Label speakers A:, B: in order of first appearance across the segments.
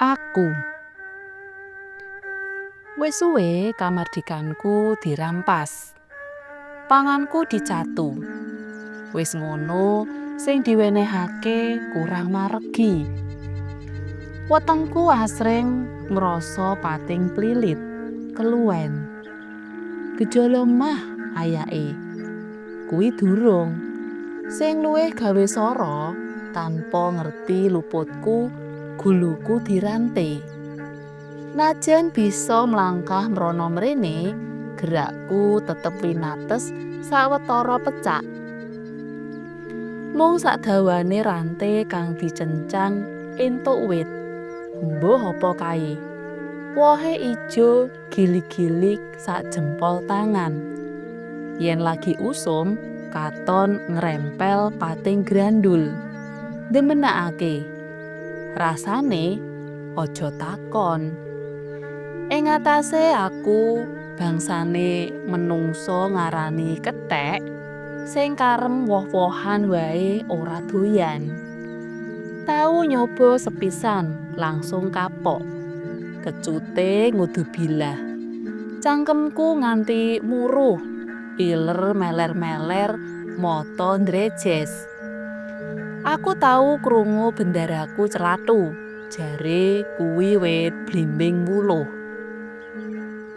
A: Aku. Wis suwe kamardikanku dirampas. Panganku dicatu. Wis ngono, sing diwenehake kurang maregi. Wetengku asring ngrasa pating plilit, keluwen. Gejala mah ayake. Kuwi durung. Sing luwih gawe soro, tanpa ngerti luputku, guluku dirante. Najan bisa mlangkah mrono mrene, gerakku tetep winates sawetara pecak. Mung sakdawane rante kang dicencang entuk wit. Mbuh apa kae. Wohe ijo gilig-gilig sak jempol tangan. Yen lagi usum, katon ngrempel pating grandul. Demenakake. Rasane aja takon. Ing atase aku bangsane menungsa ngarani kethek sing karem woh-wohan wae ora doyan. Tau nyoba sepisan langsung kapok. Kecute ngudubilah. Cangkemku nganti muruh, iler meler-meler, mata ndrejes. Aku tau krungu bendaraku celathu, jare kuwi wit blimbing wuluh.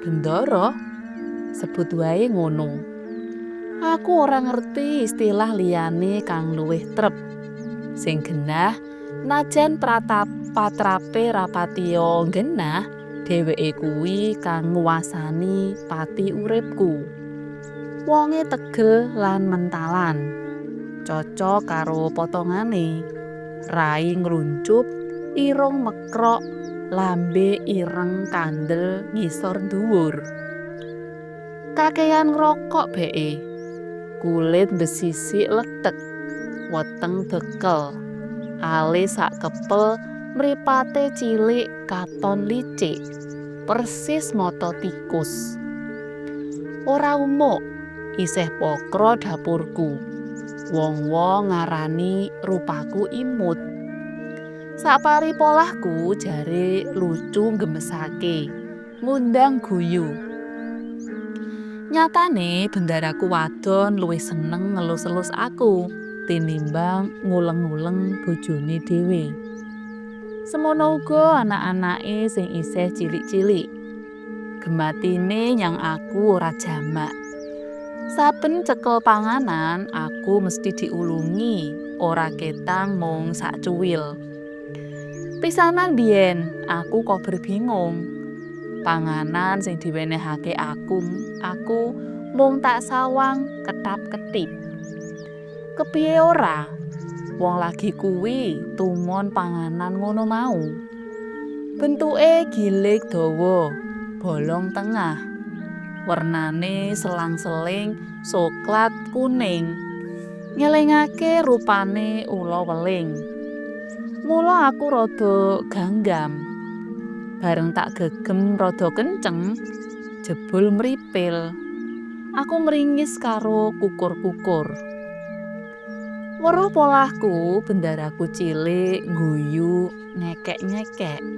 A: Bendara? Sebut wae ngono. Aku ora ngerti istilah liyane kang luwih trep. Sing genah, najan pratap patrape rapatiya genah, dheweke kuwi kang nguwasani pati uripku. Wonge tegel lan mentalan. Cocok karo potongane. Rai ngluncup, irung mekrok, lambe ireng kandel ngisor dhuwur. Kakean ngrokok beke. Kulit mbesisik lethek, weteng bekel. Alis sak kepel, mripate cilik katon licik. Persis mata tikus. Ora umuk, isih pokro dapurku. Wong-wong ngarani rupaku imut. Sapari polahku jare lucu nggemesake, ngundang guyu. Nyatane bendaraku wadon luwih seneng ngelus-elus aku tinimbang nguleng-uleng bojone dhewe. Semono uga anak-anake sing isih cilik-cilik. Gematine nyang aku ora jamak. Saben cekel panganan aku mesti diulungi, ora ketang mung sak cuwil. Pisanan biyen aku kober bingung. Panganan sing diwenehake aku mung tak sawang ketap-ketip. Kepiye ora? Wong lagi kuwi tumon panganan ngono mau. Bentuke gilig dawa, bolong tengah. Wernane selang-seling soklat kuning. Ngelingake rupane ula weling. Mula aku rada ganggam. Bareng tak gegem rada kenceng, jebul mripil. Aku mringis karo kukur-kukur. Weruh polahku, bendaraku cilik ngguyu ngekek-ngekek.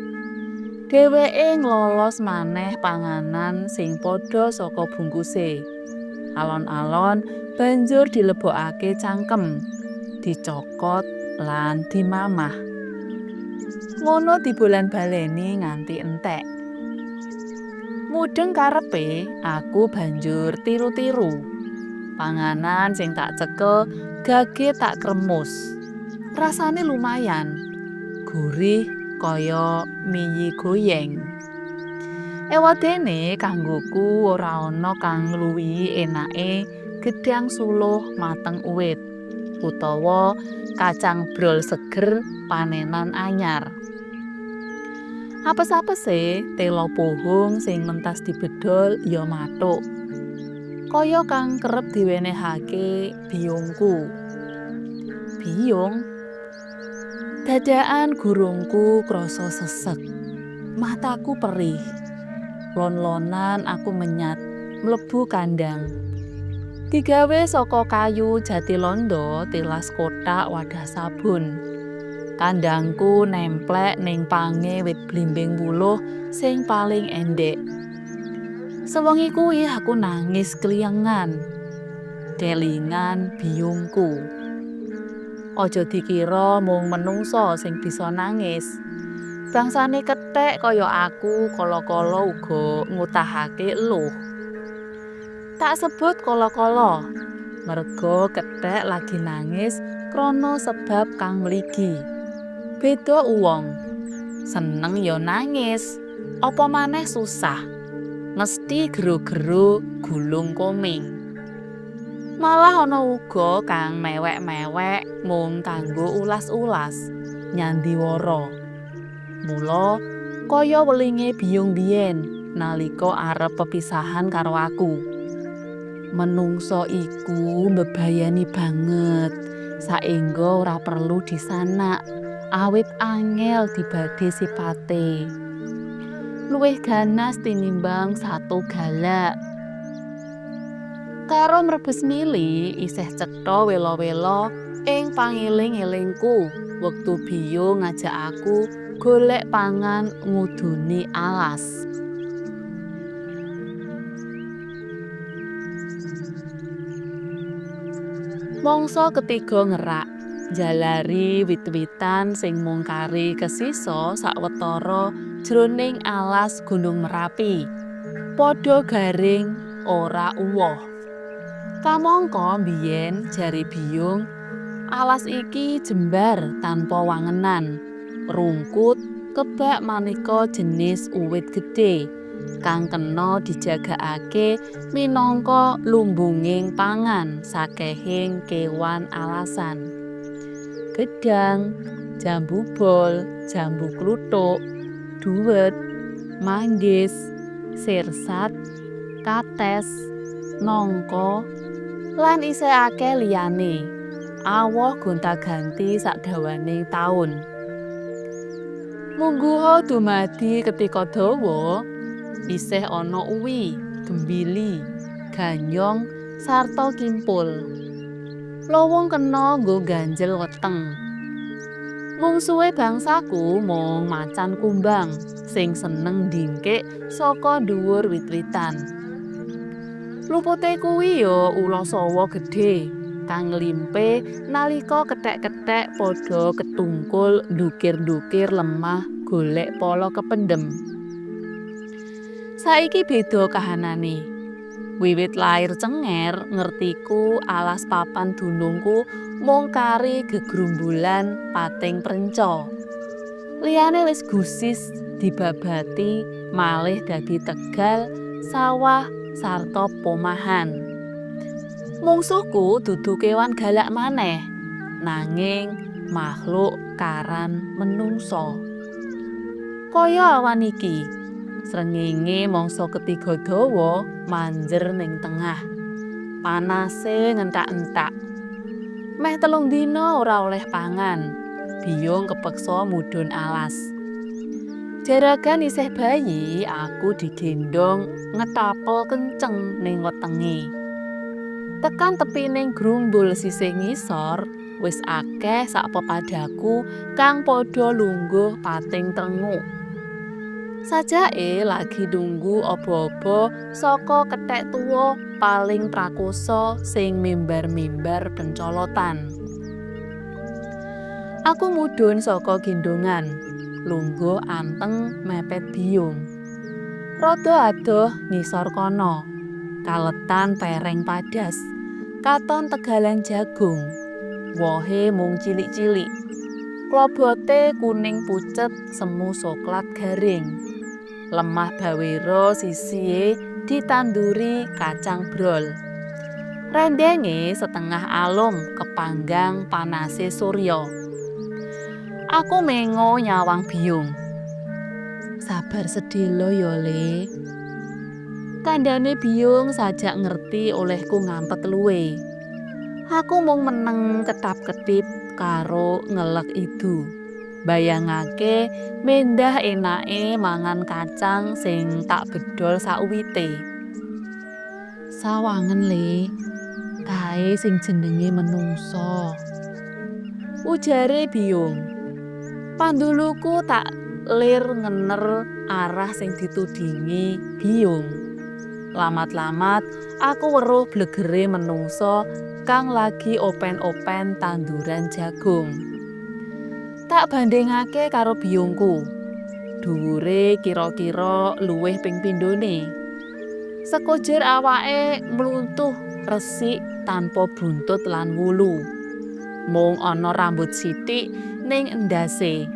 A: Dheweke nglolos maneh panganan sing padha saka bungkuse. Alon-alon banjur dilebokake cangkem, dicokot lan dimamah. Ngono dibolan-baleni nganti entek. Mudeng karepe, aku banjur tiru-tiru. Panganan sing tak cekel gage tak kremus. Rasane lumayan, gurih kaya miyi goyeng. Ewadene kanggoku ora ana kang ngluwihi enake gedhang suluh mateng uwit utawa kacang brol seger panenan anyar. Apes-apese tela pohong sing mentas dibedol ya mathuk. Kaya kang kerep diwenehake biyungku. Biyung? Dadakan gurungku krasa sesek. Mataku perih. Lon-lonan aku menyat mlebu kandang. Digawe saka kayu jati londo tilas kothak wadah sabun. Kandhangku nemplek ning pange wit blimbing wuluh sing paling endhek. Sewengi kuwi aku nangis kliyengan. Kelingan biyungku. Aja dikira mung menungsa sing bisa nangis. Bangsane kethek kaya aku kala-kala uga ngutahake eluh. Tak sebut kala-kala, merga kethek lagi nangis krana sebab kang mligi. Beda uwong, seneng ya nangis, apa maneh susah. Mesti gero-gero gulung koming. Malah ana uga kang mewek-mewek mung kanggo ulas-ulas, nyandiwara. Mula kaya welinge biyung biyen nalika arep pepisahan karo aku. Menungsa iku mbebayani banget, saengga ora perlu disanak, awit angel dibadhe sipate. Luwih ganas tinimbang sato galak. Karo mrebes mili isih cetha wela-wela ing pangeling-elingku wektu biyung ngajak aku golek pangan nguduni alas. Mangsa ketiga ngerak, njalari wit-witan sing mung kari kesisa sawetara jroning alas Gunung Merapi. Padha garing ora uwoh. Kamangka biyen jare biyung, alas iki jembar tanpa wangenan, rungkut kebak maneka jenis uwit gedhe kang kena dijagakake minangka lumbunging pangan sakehing kewan alasan. Gedhang, jambu bol, jambu kluthuk, duwet, manggis, sirsat, kates, nangka, lan isih akeh liyane. Awoh gonta-ganti sakdawaning taun. Mungguha dumadi ketika dawa, isih ana uwi, gembili, ganyong, sarta kimpul. Lowong kena nggo ganjel weteng. Mungsuhe bangsaku mung macan kumbang sing seneng ndingkik saka dhuwur wit-witan. Lupute kuwi ya ula sawa gedhe kang nglimpe nalika kethek-kethek padha ketungkul ndukir-ndukir lemah golek pala kependhem. Saiki beda kahanane. Wiwit lair cenger ngertiku alas papan dunungku mung kari gegrumbulan pating prenca. Liyane wis gusis dibabati malih dadi tegal, sawah, sarta pomahan. Mungsuhku dudu kewan galak maneh, nanging makhluk karan menungsa. Kaya awan iki, srengenge mangsa ketiga dawa manjer ning tengah. Panase ngentak-entak. Meh 3 dina ora oleh pangan, biyung kepeksa mudhun alas. Jaragan isih bayi, aku digendhong ngetapel kenceng ning wetenge. Tekan tepining grumbul sisih ngisor, wis akeh sak pepadaku kang padha lungguh pating trenguk. Sajake lagi nunggu obo-obo saka kethek tuwa paling prakosa sing mimbar-mimbar pencolotan. Aku mudhun saka gendhongan, lungguh anteng mepet biyung. Rada adoh ngisor kono, kaletan pereng padas, katon tegalan jagung, wohe mung cilik-cilik. Klobote kuning pucet semu soklat garing. Lemah bawero sisihe ditanduri kacang brol. Rendenge setengah alum kepanggang panase surya. Aku mengo nyawang biyung. Sabar sedhela ya, Le. Kandhane biyung sajak ngerti olehku ngampet luwe. Aku mung meneng ketap-ketip karo ngelek idu. Bayangake mendah enake mangan kacang sing tak bedol sakwite. Sawangen, Le. Kae sing jenenge menungsa. Ujare biyung. Panduluku tak lir ngener arah sing ditudingi biyung. Lamat-lamat aku weruh blegere menungsa kang lagi open-open tanduran jagung. Tak bandingake karo biyungku. Dhuwure kira-kira luwih ping pindhone. Sekujur awake mluntuh resik tanpa buntut lan wulu. Mung ana rambut sithik ning endhase.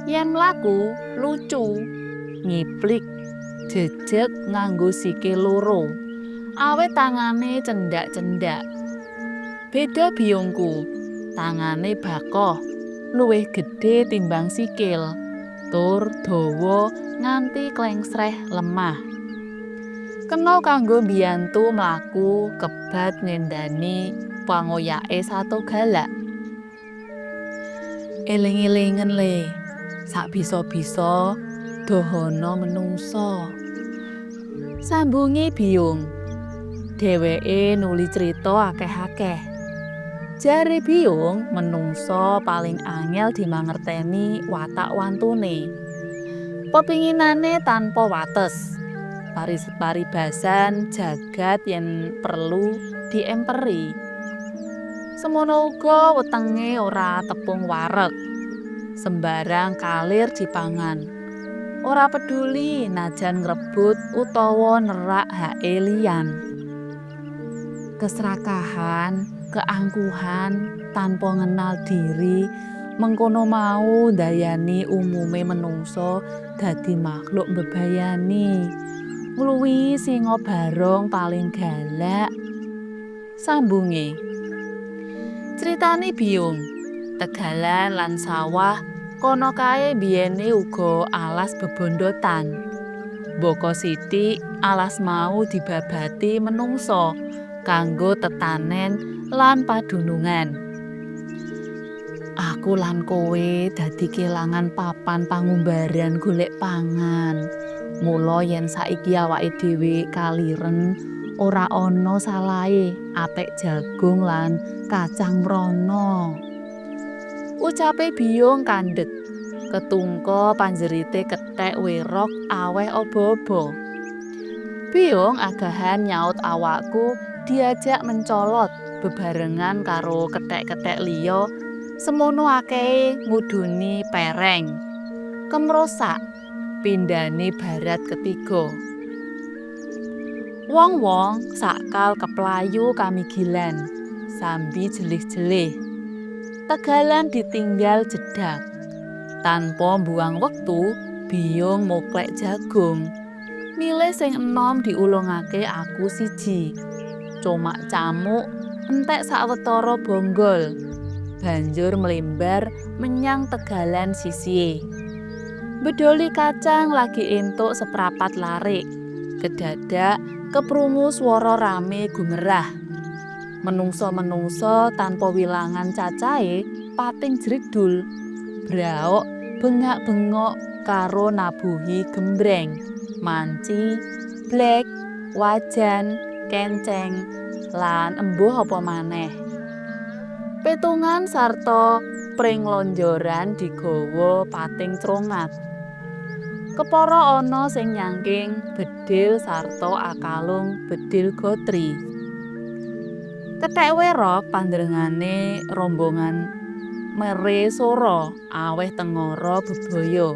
A: Yen mlaku lucu, ngiplik, jejeg nganggo sikil loro. Awit tangane cendak-cendak. Beda biyungku, tangane bakoh, luwih gedhe timbang sikil, tur dawa nganti klengsreh lemah. Kena kanggo mbiyantu mlaku kebat ngendani pangoyake sato galak. Eling-elingen le, sak bisa-bisa dohono menungsa. Sambunge biyung. Dheweke nuli crita akeh-akeh. Jare biyung, menungsa paling angel dimangerteni watak wantune. Pepinginane tanpa wates. Paribasan jagat yen perlu diemperi. Semono uga wetenge ora tepung wareg. Sembarang kalir dipangan. Ora peduli najan ngrebut utawa nerak hake liyan. Keserakahan, keangkuhan, tanpa ngenal diri, mengkono mau ndayani umume menungsa dadi makhluk mbebayani. Ngluwihi singa barong paling galak. Sambunge. Critane biyung, tegalan lan sawah kono kae biyene uga alas bebondotan. Mbaka sithik alas mau dibabati menungsa kanggo tetanen lan padunungan. Aku lan kowe dadi kelangan papan pangumbaran golek pangan. Mula yen saiki awake dhewe kaliren ora ana salahe atek jagung lan kacang mrono. Ucape biyung kandhek. Ketungka panjerite kethek werok aweh aba-aba. Biyung agahan nyaut awakku diajak mencolot bebarengan karo kethek-kethek liya semono akehe nguduni pereng. Kemrosak pindhane barat ketiga. Wong-wong sakal keplayu kamigilan sambi jelih-jelih. Tegalan ditinggal jedak. Tanpa mbuang wektu, biyung moklek jagung. Milih sing enom diulungake aku siji. Comak camuk entek sawetara bonggol. Banjur mlembar menyang tegalan sisihe. Bedoli kacang lagi entuk seprapat larik. Kedadak keprungu swara rame gumerah. Menungsa-menungsa tanpa wilangan cacahe pating jredul. Braok bengak-bengok karo nabuhi gembreng, manci, blek, wajan, kenceng, lan embuh apa maneh. Petungan sarta pring lonjoran digawa pating crongat. Kepara ana sing nyangking bedil sarta akalung bedil gotri. Kethek werok pandrengane rombongan mere sora aweh tengara bebaya.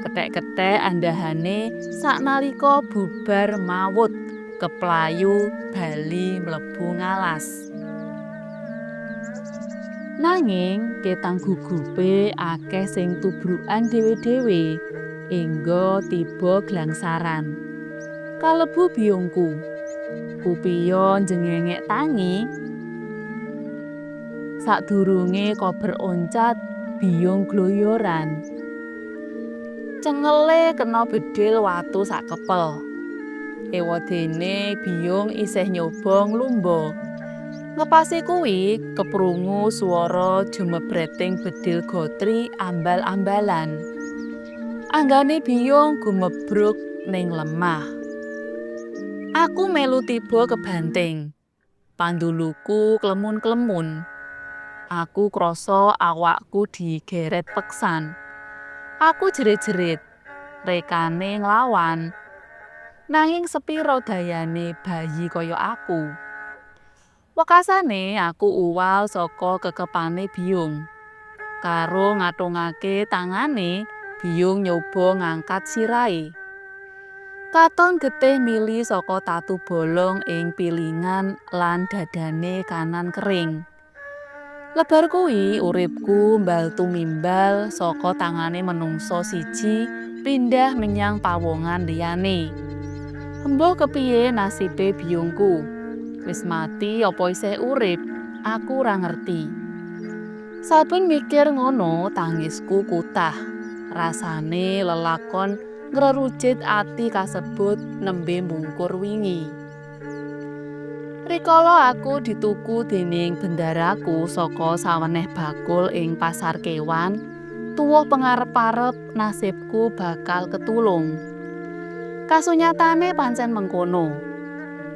A: Kethek-kethek andahane saknalika bubar mawut keplayu bali mlebu ngalas. Nanging ketang gugupe akeh sing tubrukan dhewe-dhewe engga tiba glangsaran. Kalebu biyungku. Kupiya njengengek tangi. Sadurunge kober oncat, biyung gloyoran. Cengele kena bedil watu sakepel. Ewadene biyung isih nyoba nglumba. Ngepasi kuwi keprungu swara jumebreting bedil gotri ambal-ambalan. Anggane biyung gumebruk ning lemah. Aku melu tiba kebanting. Panduluku klemun-klemun. Aku krasa awakku digeret peksan. Aku jerit-jerit, rekane nglawan. Nanging sepiro dayane bayi kaya aku. Wekasane aku uwal saka kekepane biyung. Karo ngathungake tangane, biyung nyoba ngangkat sirahe. Katon getih mili saka tatu bolong ing pilingan lan dadane kanan kering. Lebar kuwi uripku mbal tumimbal saka tangane menungsa siji pindah menyang pawongan liyane. Embuh kepiye nasibe biyungku? Wis mati apa isih urip? Aku ora ngerti. Saben mikir ngono tangisku kutah. Rasane lelakon ngrerucit ati kasebut nembe mbungkur wingi. Rikala aku dituku dening bendaraku saka saweneh bakul ing pasar kewan, tuwuh pengarep-arep nasibku bakal ketulung. Kasunyatane pancen mengkono.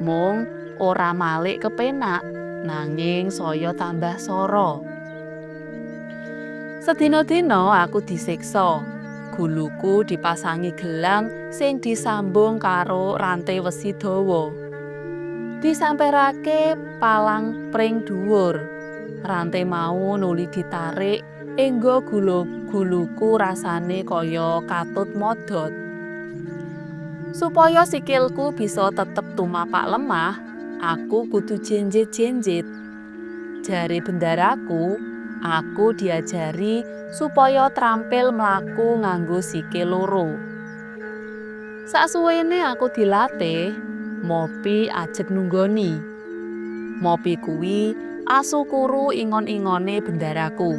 A: Mung ora malik kepenak, nanging saya tambah soro. Sedina-dina aku disiksa. Guluku dipasangi gelang sing disambung karo rante wesi dawa. Disamperake palang pring dhuwur. Rante mau nuli ditarik enggo guluku rasane kaya katut modot. Supaya sikilku bisa tetep tumapak lemah, aku kudu jenjit-jenjit. Jare bendaraku, aku diajari supaya trampil mlaku nganggo sikil loro. Saksuwene aku dilatih, Mopi ajeg nunggoni. Mopi kuwi asu kuru ingon-ingone bendaraku.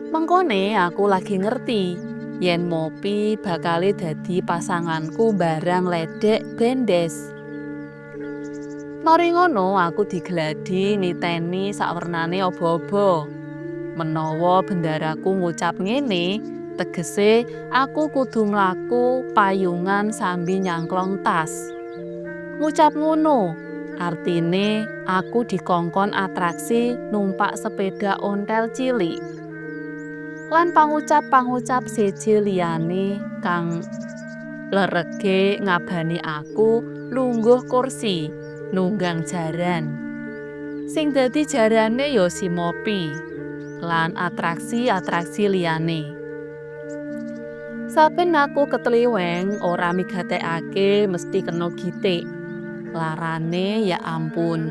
A: Mengkone aku lagi ngerti yen Mopi bakale dadi pasanganku barang ledek bendes. Mari ngono aku digladi niteni sakwernane aba-aba. Menawa bendaraku ngucap ngene, tegese aku kudu mlaku payungan sambi nyangklong tas. Ngucap ngono, artine aku dikongkon atraksi numpak sepeda ontel cilik. Lan pangucap-pangucap seje liyane kang lerege ngabani aku lungguh kursi nunggang jaran. Sing dadi jarane ya si Mopi lan atraksi-atraksi liyane. Saben aku ketliweng ora migatekake mesti kena gitik. Larane ya ampun.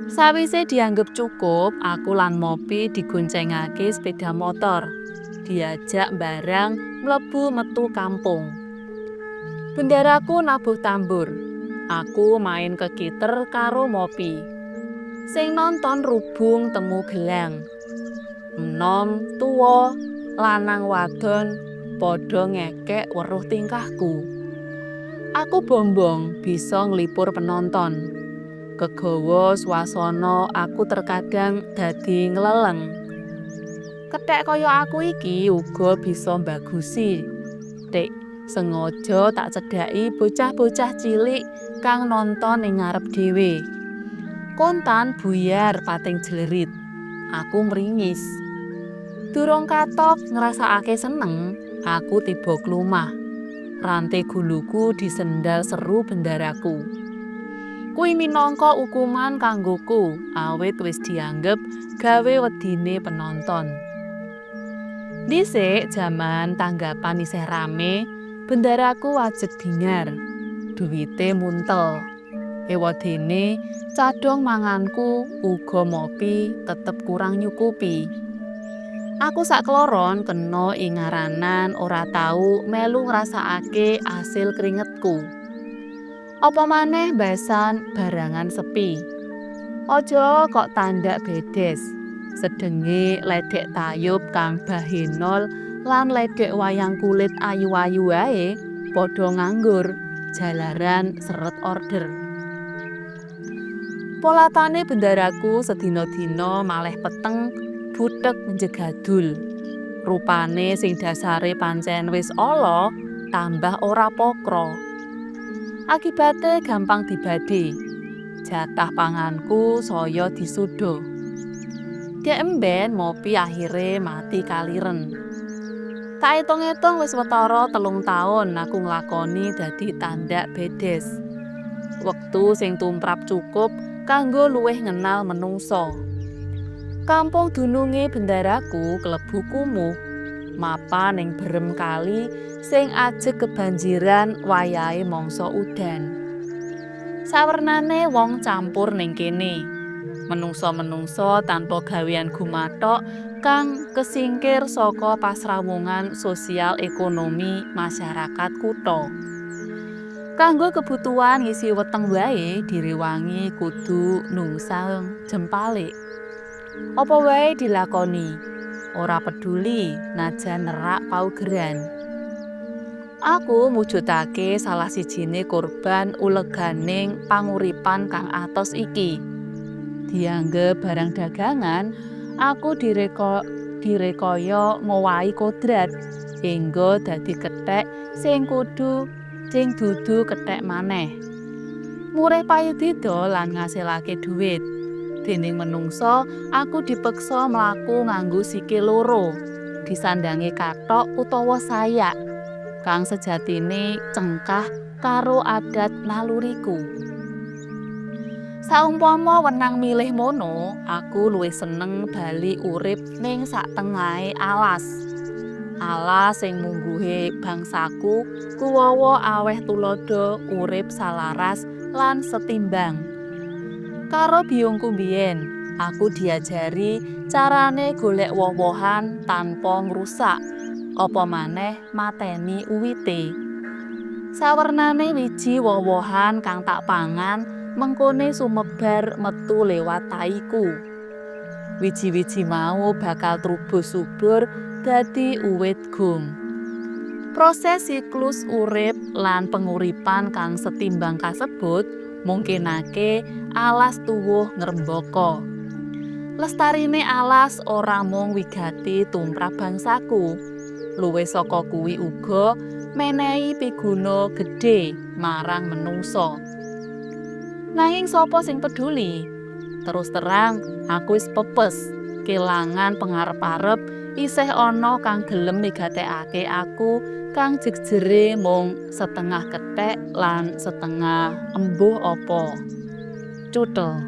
A: Sawise dianggep cukup, aku lan Mopi digoncengake sepeda motor. Diajak barang mlebu metu kampung. Bendaraku nabuh tambur. Aku main kekiter karo Mopi. Sing nonton rubung temu gelang. Enom, tuwa, lanang wadon padha ngekek weruh tingkahku. Aku bombong bisa nglipur penonton. Kegawa swasana aku terkadang dadi ngleleng. Kethek kaya aku iki uga bisa mbagusi. Tik sengaja tak cedhaki bocah-bocah cilik kang nonton ing ngarep dhewe. Kontan buyar pating jlerit. Aku mringis. Durung katok ngrasakake seneng, aku tiba klumah. Rante guluku disendal seru bendaraku. Kuwi minangka ukuman kanggoku awit wis dianggep gawe wedine penonton. Dhisik jaman tanggapan isih rame, bendaraku ajeg bingar. Duwite muntel. Ewadene cadhong manganku uga Mopi tetep kurang nyukupi. Aku sakloron kena ing ngaranan ora tau melu ngrasakake asil kringetku. Apa maneh mbasan barangan sepi. Aja kok tandak bedes. Sedenge ledek tayub kang bahenol lan ledek wayang kulit ayu-ayu wae padha nganggur jalaran seret order. Polatane bendaraku sedina-dina malih peteng butek njegadul. Rupane sing dasare pancen wis ala tambah ora pokro. Akibate gampang dibadhe. Jatah panganku saya disuda. Dek emben Mopi akhire mati kaliren. Tak etung-etung wis watara 3 taun aku nglakoni dadi tandak bedes. Wektu sing tumrap cukup kanggo luwih ngenal menungsa. Kampung dununge bendaraku klebu kumuh. Mapan ning berem kali sing ajeg kebanjiran wayahe mangsa udan. Sawernane wong campur ning kene. Menungsa-menungsa tanpa gawean gumathok kang kesingkir saka pasrawungan sosial ekonomi masyarakat kutha. Kanggo kebutuhan ngisi weteng wae direwangi kudu nungsang jempalik. Apa wae dilakoni, ora peduli najan nerak paugeran. Aku mujudake salah sijine korban uleganing panguripan kang atos iki. Dianggep barang dagangan, aku direkaya ngowahi kodrat hingga dadi kethek sing kudu sing dudu kethek maneh. Murih payu didol lan ngasilake dhuwit. Dening menungsa, aku dipeksa mlaku nganggo sikil loro, disandangi kathok utawa sayak, kang sejatine cengkah karo adat naluriku. Saumpama wenang milih mono, aku luwih seneng bali urip ning satengahe alas. Alas sing mungguhe bangsaku kuwawa aweh tuladha urip salaras lan setimbang. Karo biyungku mbiyen, aku diajari carane golek woh-wohan tanpa ngrusak, apa maneh mateni uwite. Sawernane wiji woh-wohan kang tak pangan mengkone sumebar metu lewat taiku. Wiji-wiji mau bakal trubus subur dadi uwit gong. Proses siklus urip lan penguripan kang setimbang kasebut mungkinake alas tuwuh ngrembaka. Lestarine alas ora mung wigati tumrap bangsaku. Luwih saka kuwi uga menehi piguna gedhe marang menungsa. Nanging sapa sing peduli? Terus terang, aku wis pepes, kelangan pengarep-arep isih ana kang gelem migatekake aku kang jejere mung setengah kethek lan setengah embuh apa. Cuthel.